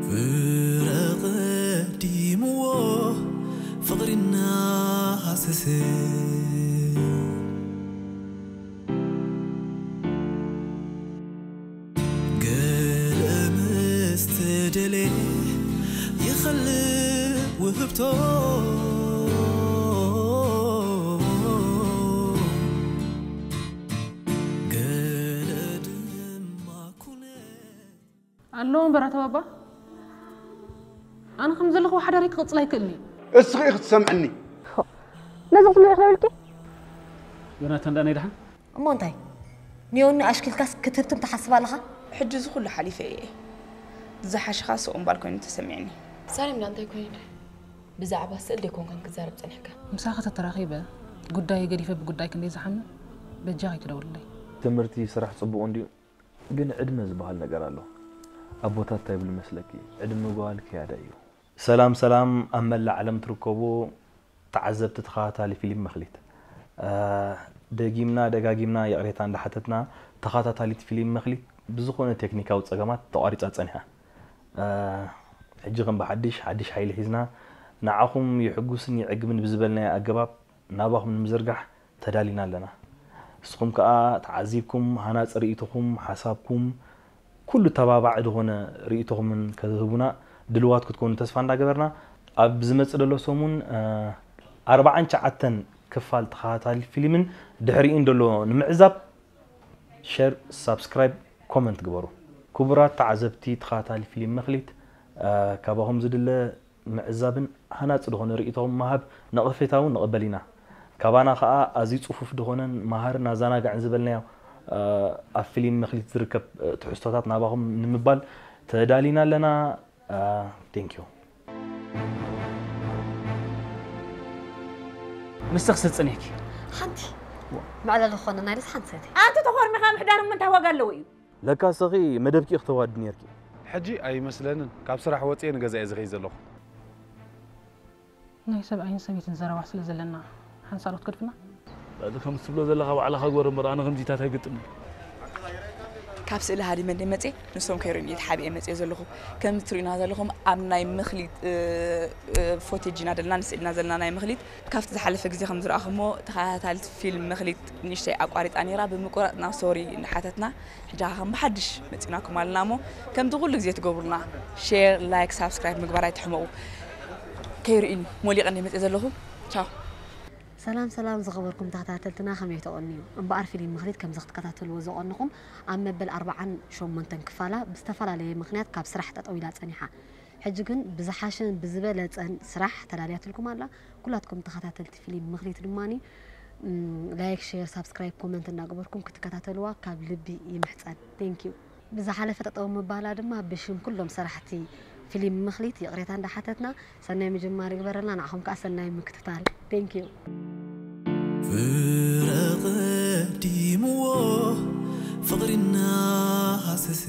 ፍረ ቀዲምዎ ፍቕሪ እናሃሰሰ ገለ ምስ ተደልየ ይኸልእ ውህብቶ ገለ ድማ ኩነ ኣሎ እምበር ኣቶ ባባ፣ ኣነ ከም ዘለኹ ሓዳረይ ክቕጽል ኣይክእልን እዩ። እስኺ ኢኺ ትሰምዕኒ። ነዚ ኩሉ ኢኺ ደውልኪ? ዮናታን ዳኣናይ ደሓን? እሞ እንታይ ንዮኒ ኣሽኪልካስ ክትህብትም ትሓስብ ኣለኻ? ሕጂ እዚ ኩሉ ሓሊፈ እየ። ዝሓሸኻ ስቕ እምባል ኮይኑ ተሰሚዕኒ። ሳሌም ዳ እንታይ ኮይኑ? ብዛዕባ ስእል ደይኮንካን ክዛረብ ጸኒሕካ። ምሳኺ ተተራኺበ ጉዳይ ገዲፈ ብጉዳይ ክንደይ ዝሓምም በጃኺ ትደውልለይ። ትምህርቲ ስራሕ ጽቡቕ እንድዩ፣ ግን ዕድመ ዝበሃል ነገር ኣሎ። ኣቦታት እንታይ ይብሉ መስለኪ? ዕድመ ጓል ክያዳ እዩ። ሰላም ሰላም፣ ኣብ መላእ ዓለም ትርከቡ ተዓዘብቲ ተኸታታሊ ፊልም መኽሊት፣ ደጊምና ደጋጊምና ይቕሬታ እንዳሓተትና፣ ተኸታታሊት ፊልም መኽሊት ብዝኾነ ቴክኒካዊ ጸገማት ተቋሪጻ ጸኒሓ። ሕጂ ከም ብሓድሽ ሓድሽ ሓይሊ ሒዝና ንዓኹም ይሕጉስን ይዕግብን ብዝበልናዮ ኣገባብ ናባኹም ንምዝርጋሕ ተዳሊና ኣለና። ንስኹም ከኣ ተዓዚብኩም ሃናጺ ርእይቶኹም፣ ሓሳብኩም፣ ኩሉ ተባባዒ ዝኾነ ርእይቶኹምን ክትህቡና ድልዋት ክትኮኑ ተስፋ እንዳገበርና፣ ኣብ ዝመጽእ ዘሎ ሰሙን ኣርባዓን ትሽዓተን ክፋል ተኸታታሊ ፊልምን ድሕሪኡን ዘሎ ንምዕዛብ ሸር፣ ሳብስክራይብ፣ ኮመንት ግበሩ። ክቡራት ተዓዘብቲ ተኸታታሊ ፊልም መኽሊት፣ ካባኹም ዝድለ ምዕዛብን ሃናጺ ዝኾነ ርእይቶኹም ምሃብ ነቐፌታ እውን ንቕበል ኢና። ካባና ኸኣ ኣዝዩ ጽፉፍ ዝኾነን መሃርን ኣዘናጋዕን ዝበልናዮ ኣብ ፊልም መኽሊት ዝርከብ ትሕዝቶታት ናባኹም ንምባል ተዳሊና ኣለና። Thank you። ምስተኽ ስልጽን ኢኪ። ሓንቲ መዕለሊ ክኾነና ኢለስ ሓንቲ ሰተይ። ኣቲ ተኾርሚኻ ምሕዳር ምንታይ ዋጋ ኣለዎ እዩ? ለካ ሰኺ መደብኪ ክትዋድ ነርኪ። ሕጂ ኣይመስለንን፣ ካብ ስራሕ ወፅየ ንገዛየ ዝኸይ ዘለኹ። ናይ ሰብኣይን ሰበይትን ዘረባ ስለ ዘለና ሓንሳብ ክትገድፍና። ከምዚ ትብሎ ዘለኻ ባዕልኻ ግበር እምበር ኣነ ከምዚታት ኣይግጥምን። ካብ ስእሊ ሃዲመ እንደ መፅየ ንሶም ከይርእዩኒ እየ ተሓቢኤ መፅየ ዘለኹ። ከምዚ ትርእዩና ዘለኹም ኣብ ናይ ምኽሊት ፎቴጅ ኢና ዘለና፣ ንስእልና ዘለና ናይ ምኽሊት። ካብቲ ዝሓለፈ ግዜ ከም ዝረኣኹሞ ተኸታታሊት ፊልም ምኽሊት ንእሽተይ ኣቋሪፃ ነይራ። ብምቁራፅና ሶሪ እናሓተትና ሕጂ ከም ብሓድሽ መፂናኩም ኣለና እሞ ከምዚ ኩሉ ግዜ ትገብሩልና ሼር፣ ላይክ፣ ሳብስክራይብ ምግባር ኣይትሕመቑ። ከይርእዩኒ ሞሊቐ እንደ መፅየ ዘለኹ። ቻው። ሰላም ሰላም ዝኸበርኩም ተኸታተልትና ከመይ ተቐንዩ? እምበኣር ፊልም ምኽሊት ከምዚ ክትከታተልዎ ዘቐንኹም ኣብ መበል ኣርባዓን ሸሞንተን ክፋላ ብዝተፈላለየ ምኽንያት ካብ ስራሕ ጠጠው ኢላ ጸኒሓ። ሕጂ ግን ብዝሓሸን ብዝበለጸን ስራሕ ተዳልያትልኩም ኣላ። ኩላትኩም ተኸታተልቲ ፊልም ምኽሊት ድማኒ ላይክ፣ ሼር፣ ሳብስክራይብ፣ ኮመንት እናገበርኩም ክትከታተልዋ ካብ ልቢ ይምሕጸን። Thank you። ብዝሓለፈ ጠጠው ምባላ ድማ ብሽም ኩሎም ሰራሕቲ ፊልም ምኽሊት ይቕሬታ እንዳሓተትና ሰናይ ምጅማር ይግበረልና፣ ንዓኹም ከኣ ሰናይ ምክትታል። Thank you። ፍረ ቀዲምዎ ፍቕሪ እናሃሰሰ